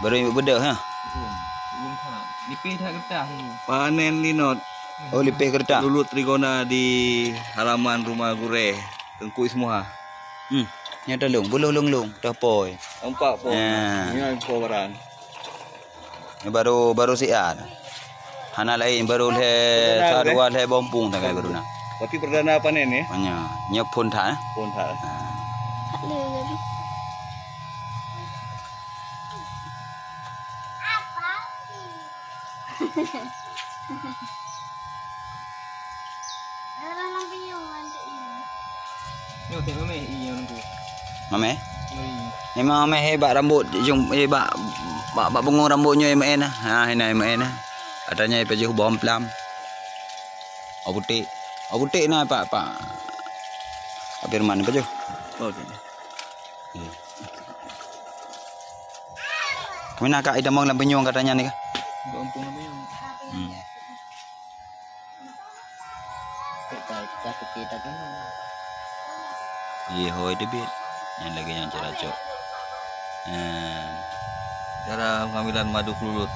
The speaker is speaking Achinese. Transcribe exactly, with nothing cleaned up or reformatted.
Baru ibu bedah, ha? Panen linot. Oh, lipeh kertas. Lulut trigona di halaman rumah gurée Teungku Ismuha. Hmm. Nyan tandong, beuloh long-long, dah poi. Nampak po. Ya. Nyan po barang. Ni baru, baru siat. Hana lain, baru lhèe, perdana, sa dua lhèe bompung tanggai baru na. Berarti perdana panen ya? Hanya, nyoe phôn that, eh? Phôn that. Ha. Nyoe tengok meh, iya nunggu. Mameh? Iya. Memang mameh, eh, bak rambut, jong, eh, bak, bak, bak bungong rambut nyoe, eh, meu'en, ah. Ha, hina, eh, meu'en, ah. Katanya, eh, pajoh boh plam. Oh, putéh. Oh, putéh na, Pak, Pak. Pak Firman, pajoh. Oh, okey. Iya. Kemana kak idamong lam penyuang katanya ni kah? Bak kampung lam penyuang. Hmm. Iya, hoi, teubiet. Yang lagi yang ceracok. Hmm. Cara pengambilan madu kelulut.